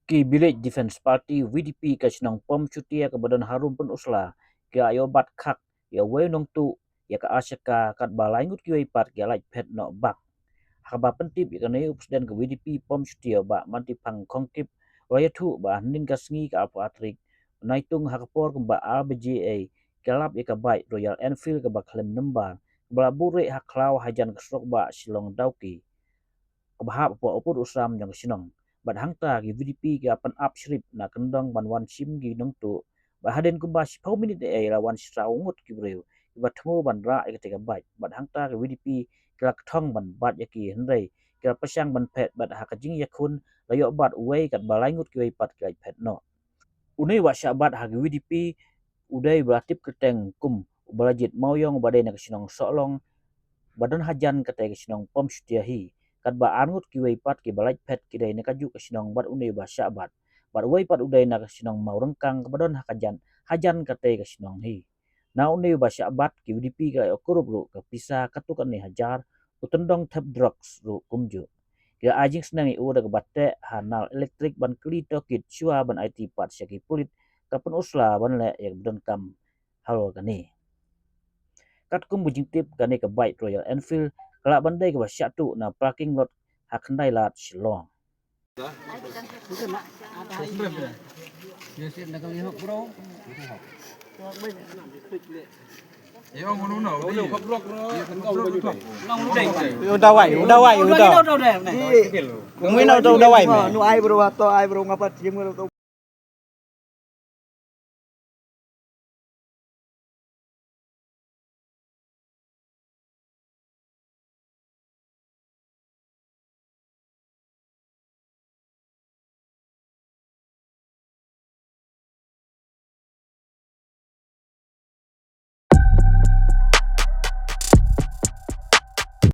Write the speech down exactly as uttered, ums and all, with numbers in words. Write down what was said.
Ki Village Defence Party, V D P, ka shnong Pom Shutia kaba don harum Pynursla, ki la ïoh bat khak ïa uwei u nongtuh ïa ka Ashaka, katba lai ngut kiwei pat ki la lait phet noh bak. Haba pyntip ïa kane, u President ka V D P Pom Shutia, Bah Mantiphang Khongkip, u la ïathuh ba hynnin ka sngi, ka arphew tarik Naitung, ha ka por kumba ar baje ei, ki la lap ïa ka bike Royal Enfield kaba khlem number, kaba la buhrieh ha khlaw hajan ka surok bah Shillong Dawki, kaba hap hapoh u pud u slam jong ka shnong. Bad hangta ki V D P ki la pynap shrip na kyndong ban wan shim ki nongtuh. Bad hadien kumba shiphew minit ei, la wan shi saw ngut ki briew kiba thmu ban rah ïa katei ka bike. Bad hangta ki V D P ki la kthong ban bat ïa ki, hynrei ki la pyrshang ban phet, bad ha ka jingïakhun la ïoh bat uwei, katba lai ngut kiwei pat ki la lait phet noh. Une uba shah bat ha ki V D P u dei uba la tip kyrteng kum u Balajied Mawïong, uba dei na ka shnong Sohlong, ba don hajan katei ka shnong Pom Shutia hi. Katba ar ngut kiwei pat kiba lait phet ki dei na kajuh ka shnong bad une uba shah bat. Bad uwei pat u dei na ka shnong Mawryngkang, kaba don ha ka jan, hajan katei ka shnong hi. Na une uba shah bat, ki V D P ki la ïoh kurup ruh ka pisa katto katne hajar, u tyndong thep drugs ruh kumjuh. Ki la ai jingsneng ïa u da kaba teh ha nal elektrik ban kylli tohkit shuwa ban aiti pat sha ki pulit ka Pynursla ban leh ïa kaba donkam halor kane. Katkum ba jingtip, kane ka bike Royal Enfield ka lah ban dei kaba shah tuh na parking lot ha Khyndailad, Shillong. U dawai, u dawai, u dawai. Kumwin u dawai me. Nu ai bro, ato ai bro, ngapa chim bro.